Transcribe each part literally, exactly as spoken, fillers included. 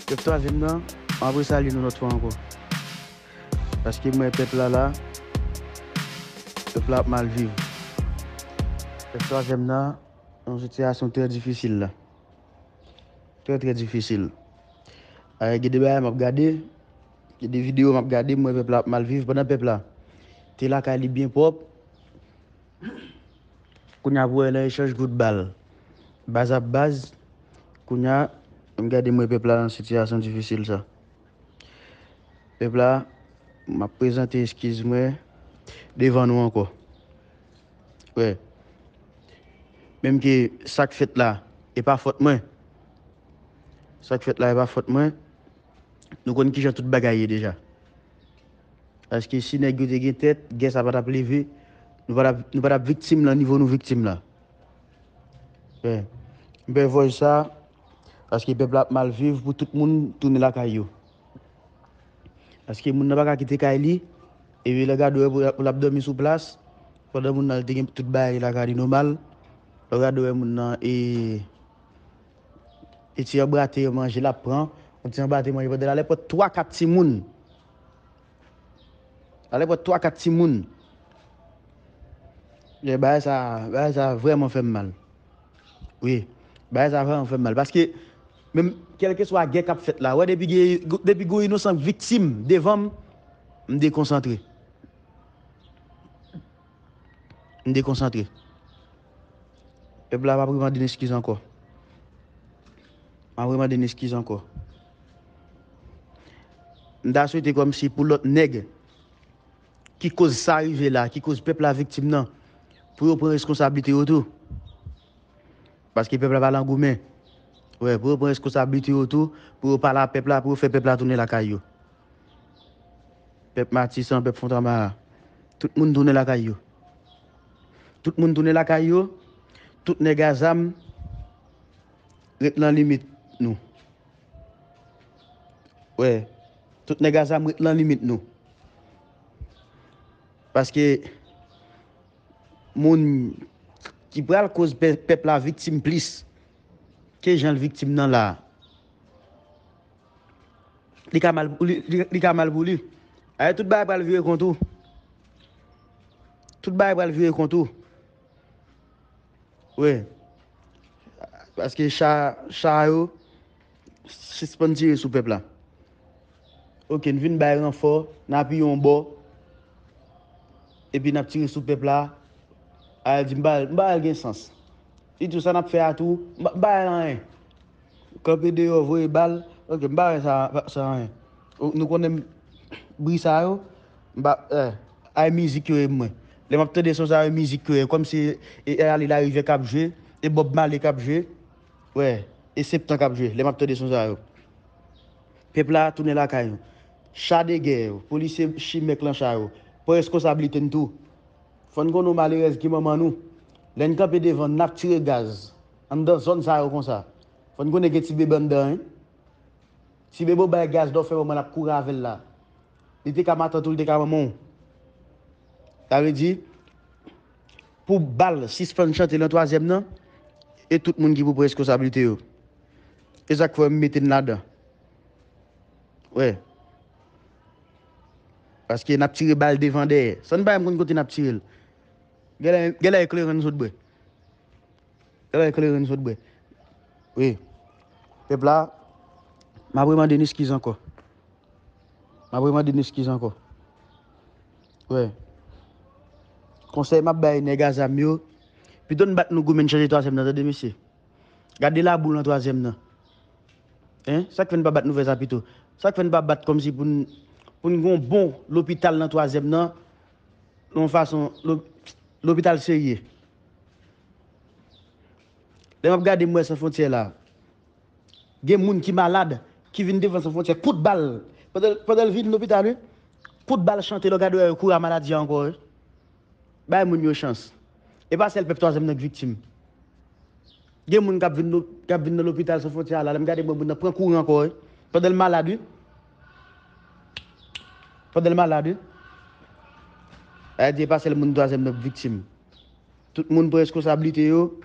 Pèp twazyèm nan, m ap resalye nou lòt fwa ankò. Paske m wè pèp la la, pèp la ap mal viv. Pèp twazyèm nan, nan yon sitiyasyon trè difisil la. Trè, trè difisil. Gen de bagay m ap gade, gen de videyo m ap gade, m wè pèp la ap mal viv pandan pèp la te lakay li byen pwòp. Kounye a pou wè nan echanj kout bal, baz ap baz. Kounye a, m gade m wè pèp la nan sitiyasyon difisil sa. Pèp la, m ap prezante eskiz mwen devan nou ankò. Wè. Menm ke sa k fèt la, e pa fòt mwen. Sa k fèt la, e pa fòt mwen. Nou konn kijan tout bagay ye deja. Paske si nèg yo te gen tèt, gè sa pa t ap leve, nou pa t ap, nou pa t ap viktim nan nivo nou viktim la. Wè. M fè vòj sa, paske pèp la ap mal viv pou tout moun tounen lakay yo. Paske moun nan pa ka kite kay li, epi lè gade wè pou, pou l ap dòmi sou plas, pandan moun nan te gen tout bagay li lakay li nòmal, lè gade wè moun nan e, e ti anbrate manje l ap pran, yon ti anbrate manje pandan l alè pran twa kat timoun. Alè pran twa kat timoun. Bagay sa, bagay sa vrèman fè m mal. Wi. Bagay sa vrèman fè m mal. Paske, menm, kèlkeswa gè k ap fèt la, wè, depi gen, depi gen yon inosan k viktim devan m, m dekonsantre. M dekonsantre. Pèp la p ap remande n eskiz ankò. M ap remande n eskiz ankò. M ta swete kòmsi pou lòt nèg ki koz sa rive la, ki koz pèp la viktim nan, pou yo pran reskonsablite yo tou. Paske pèp la pa lan goumen. Wè, pou yo pran reskonsablite yo tou, pou yo pale a pèp la, pou yo fè pèp la tounen lakay yo. Pèp Matisan, pèp Fontamara, tout moun tounen lakay yo. Tout moun tounen lakay yo, tout nèg a zam ret lan limit nou. Wè, tout nèg a zam ret lan limit nou. Paske moun ki pral koz pè-, pèp la viktim plis ke jan l viktim nan la. Li ka mal, li, li, li ka mal pou li. Ayè, tout bagay pral vire kont ou. Tout bagay pral vire kont ou. Wi. Paske cha, cha yo sispann tire sou pèp la. Oke, n vin bay ranfò, n apiye yon bò, epi n ap tire sou pèp la. Al di, m pa, m pa wè l gen sans. Li tou, sa n ap fè a tou, m pa, m pa wè l anyen. Kanpe deyò, voye bal, oke, m pa wè sa, sa anyen. Ou, nou konnen bri sa yo, m pa, eh, ay mizik yo ye mwen. Lè m ap tande son sa yo, mizik yo ye, kòmsi e, e, e ale larivyè k ap jwe, e Bob Marley k ap jwe, wè, e Septan k ap jwe, lè m ap tande son sa yo. Pèp la tounen lakay yo. Cha de gè yo, polisye chimèk lan cha yo, pran reskonsablite n tou. Fò n konnen w malerèz ki manman nou. Lè n kanpe devan n, n ap tire gaz anndan zòn sa yo konsa. Fò n konnen gen ti bebe anndan, wi. Ti bebe w bay gaz la, w fè manman l ap kouri avè l la. Li te ka matant ou, li te ka manman w. Sa vle di, pou bal sispann chante lan twazyèm nan, e tout moun ki pou pran reskonsablite yo. E sa k fè m mete n ladan. Wè. Paske n ap tire bal devan dèyè. San n pa menm konn kote n ap tire l. Genlè, genlè e kleren n sot bwè. Genlè e kleren n sot bwè. Wi. Pèp la, m ap remande n eskiz ankò. M ap remande n eskiz ankò. Wè. Konsèy m ap bay nèg a zam yo, pito n bat nou goumen n chanje twazyèm nan, tande mesye. Gade labou lan twazyèm nan. Hein? Sa k fè n pa bat nou fè sa pito? Sa k fè n pa bat kòmsi pou n, pou n gen yon bon lopital nan twazyèm nan, yon fason, lo-, lopital serye? Lè m ap gade m wè San Fwontyè la, gen moun ki malad, ki vin devan San Fwontyè, kout bal. Pandan, pandan l vin lopital, wi. Kout bal chante, lè w gade w wè yo kouri a maladi a ankò, wi. Bay moun yo chans. E pa sèl pèp twazyèm nan k viktim. Gen moun k ap vin lo-, k ap vin nan lopital San Fwontyè a la, lè m gade mwen moun nan pran kouri ankò, wi. Pandan l malad, wi. Pandan l malad, wi. Sa vle di e pa sèl moun twazyèm nan k viktim. Tout moun pran reskonsablite yo.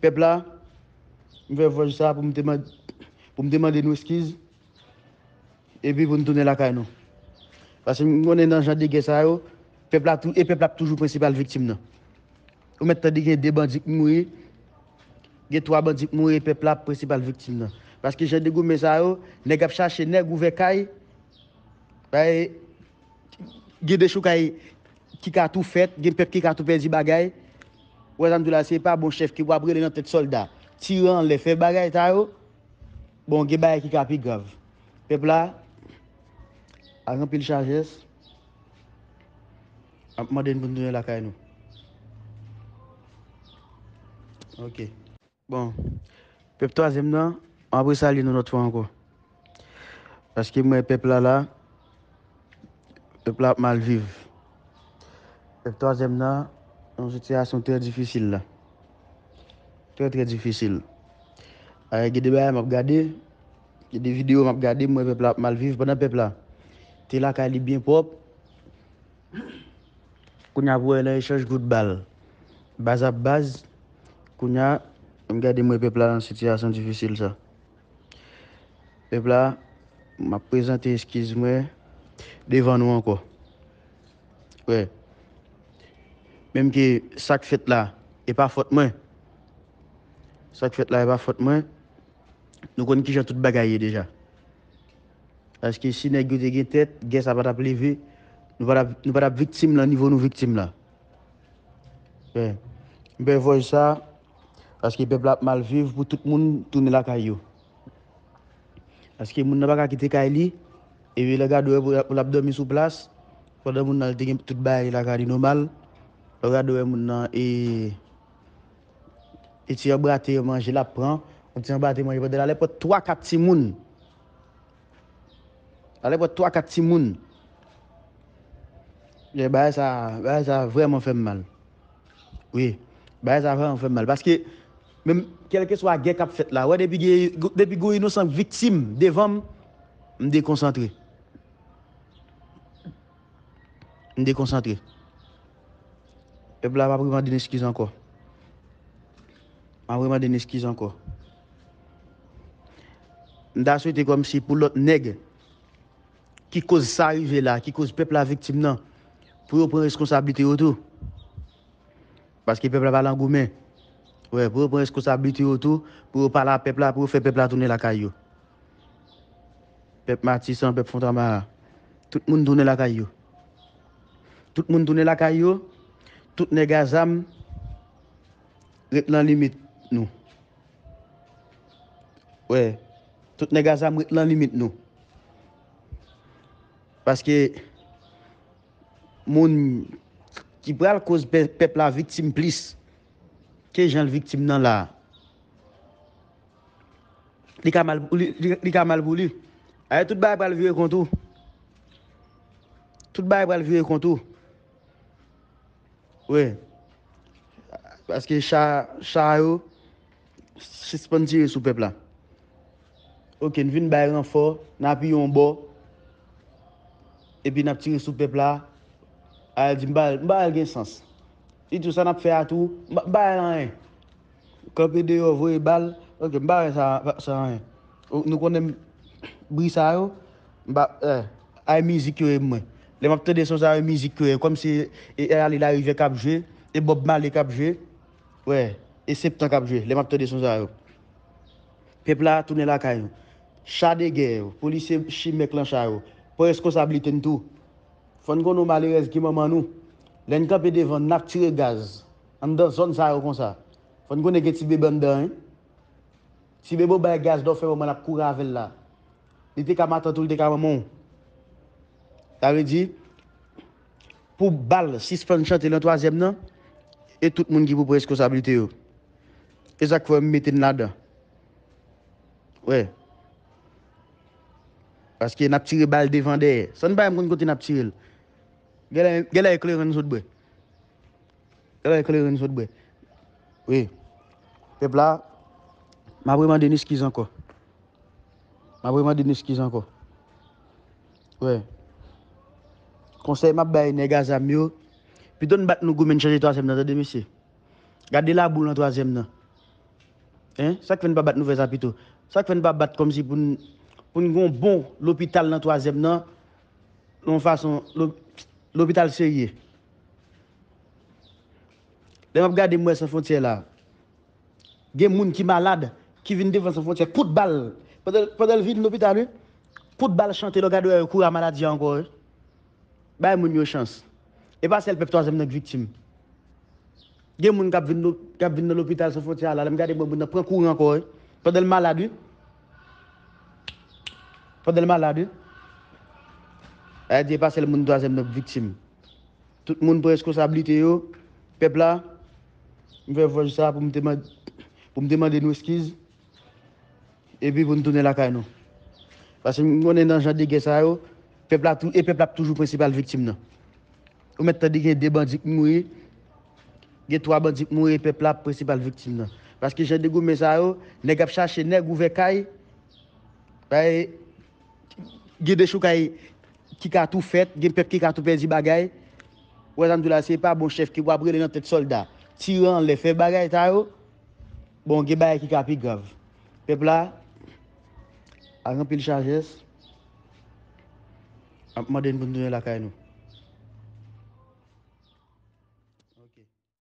Pèp la, m fè vòj sa pou m te mande, pou m te mande nou eskiz. epi pou n tounen lakay nou. Paske m konnen nan jan de gè sa yo, pèp la tou, e pèp la ap toujou prensipal viktim nan. Ou mèt tande gen de bandi k mouri, gen twa bandi k mouri, e pèp la ap prensipal viktim nan. Paske jan de goumen sa yo, nèg ap chache nèg ouvè kay, bay, gen dechoukay ki ka tou fèt, gen pèp ki ka tou pèdi bagay. Ou wè sa m di w la, se pa bon chèf ki pou ap rele nan tèt sòlda, tire anlè, fè bagay sa yo. Bon, gen bagay ki ka pi grav. Pèp la, ak anpil sajès, ap mande n pou n tounen lakay nou. Ok. Bon, pèp twazyèm nan, m ap resalye nou lòt fwa ankò. Paske m wè pèp la la, pèp la ap mal viv. Pèp twazyèm nan, nan yon sitiyasyon trè difisil la. Trè, trè difisil. Ay, gen de bagay m ap gade, gen de videyo m ap gade, m wè pèp la ap mal viv, pandan pèp la te lakay li byen pwòp. Kounye a pou wè nan echanj kout bal, baz ap baz. Kounye a, m gade m wè pèp la nan sitiyasyon difisil sa. Pèp la, m ap prezante eskiz mwen devan nou ankò. Wè. Menm ke sa k fèt la, e pa fòt mwen. Sa k fèt la, e pa fòt mwen. Nou konn kijan tout bagay ye deja. Paske si nèg yo te gen tèt, gè sa pa t ap leve, nou pa t ap, nou pa t ap viktim nan nivo nou viktim la. Wè. M fè vòy sa, paske pèp la ap mal viv pou tout moun tounen lakay yo. Paske moun nan pa ka kite kay li, epi lè w gade w wè pou, pou l ap dòmi sou plas, pandan moun nan li te gen tout bagay li lakay li nòmal, lè w gade w wè moun nan, e, e ti anbrate manje l ap pran, yon ti anbrate manje pandan l alèpòt twa kat timoun. Alèpòt twa kat timoun. Bagay sa, bagay sa vrèman fè m mal. Wi, bagay sa vrèman fè m mal. Paske, menm, kèlkeswa gè k ap fèt la, wè, depi gen, depi gen yon inosan viktim devan m, m dekonsantre. M dekonsantre. Pèp la p ap remande n eskiz ankò. M ap remande n eskiz ankò. M ta swete kòmsi pou lòt nèg ki koz sa rive la, ki koz pèp la viktim nan, pou yo pran reskonsablite yo tou. Paske pèp la pa lan goumen. Wè, pou yo pran reskonsablite yo tou, pou yo pale a pèp la, pou yo fè pèp la tounen lakay yo. Pèp Matisan, pèp Fontamara, tout moun tounen lakay yo. Tout moun tounen lakay yo, tout nèg a zam ret lan limit nou. Wè, tout nèg a zam ret lan limit nou. Paske moun ki pral koz pè-, pèp la viktim plis ke jan l viktim nan la a. Li ka mal, li, li, li ka mal pou li. Ay, tout bagay pral vire kont ou. Tout bagay pral vire kont ou. Wi. Paske cha, cha yo sispann tire sou pèp la. Oke, n vin bay ranfò, n apiye yon bò, epi n ap tire sou pèp la. Al di m pa, m pa wè l gen sans. Li tou sa n ap fè a tou, m pa, m pa wè l anyen. Kanpe deyò, voye bal, oke, m pa wè sa, sa anyen. Ou, nou konnen m, bri sa yo, m pa, eh, ay mizik yo ye mwen. Lè m ap tande son sa yo, mizik yo ye, kòmsi e, e Ale Larivye k ap jwe, e Bob Marley k ap jwe, wè, e Septan k ap jwe, lè m ap tande son sa yo. Pèp la tounen lakay yo. Cha de gè yo, polisye chimèk lan cha yo, pran reskonsablite n tou. Fò n konnen w malerèz ki manman nou. Lè n kanpe devan n, n ap tire gaz anndan zòn sa yo konsa. Fò n konnen gen ti bebe anndan, wi. Ti bebe w bay gaz la, w fè manman l ap kouri avè l la. Li te ka matant ou, li te ka manman w. Sa vle di, pou bal sispann chante lan twazyèm nan, e tout moun ki pou pran reskonsablite yo. E sa k fè m mete n ladan. Wè. Paske n ap tire bal devan dèyè. San n pa menm konn kote n ap tire l. Genlè, genlè e kleren n sot bwè. Genlè e kleren n sot bwè. Wi. Pèp la, m ap remande n eskiz ankò. M ap remande n eskiz ankò. Wè. Konsèy m ap bay nèg a zam yo, pito n bat nou goumen n chanje twazyèm nan, tande mesye. Gade labou lan twazyèm nan. Hein? Sa k fè n pa bat nou fè sa pito? Sa k fè n pa bat kòmsi pou n, pou n gen yon bon lopital nan twazyèm nan, yon fason, lo- lopital serye. Lè m ap gade, m wè San Fwontyè la, gen moun ki malad, ki vin devan San Fwontyè, kout bal. Pandan, pandan l vin lopital, wi, kout bal chante, lè w gade, w wè yo kouri a maladi a ankò, wi. Bay moun yo chans. E pa sèl pèp twazyèm nan k viktim. Gen moun k ap vin, lo- k ap vin nan lopital San Fwontyè a la, lè m gade, bon, moun nan pran kouran ankò, wi. Pandan l malad, wi. Pandan l malad, wi. Sa vle di, e pa sèl moun twazyèm nan k viktim. Tout moun pran reskonsablite yo. Pèp la, m fè vwaj sa pou m te mande, pou m te mande nou eskiz. Epi pou n tounen lakay nou. Paske m konnen nan jan de gè sa yo, pèp la tou, e pèp la ap toujou prensipal viktim nan. Ou mèt tande gen de bandi k mouri, gen twa bandi k mouri, e pèp la ap prensipal viktim nan. Paske jan de goumen sa yo, nèg ap chache nèg ouvè kay, bay, gen dechoukay ki ka tou fèt, gen pèp ki ka tou pèdi bagay. Ou wè sa m di w la, se pa bon chèf ki w ap rele nan tèt sòlda, tire anlè, fè bagay sa yo. Bon, gen bagay ki ka pi grav. Pèp la, ak anpil sajès, ap mande n pou n tounen lakay nou.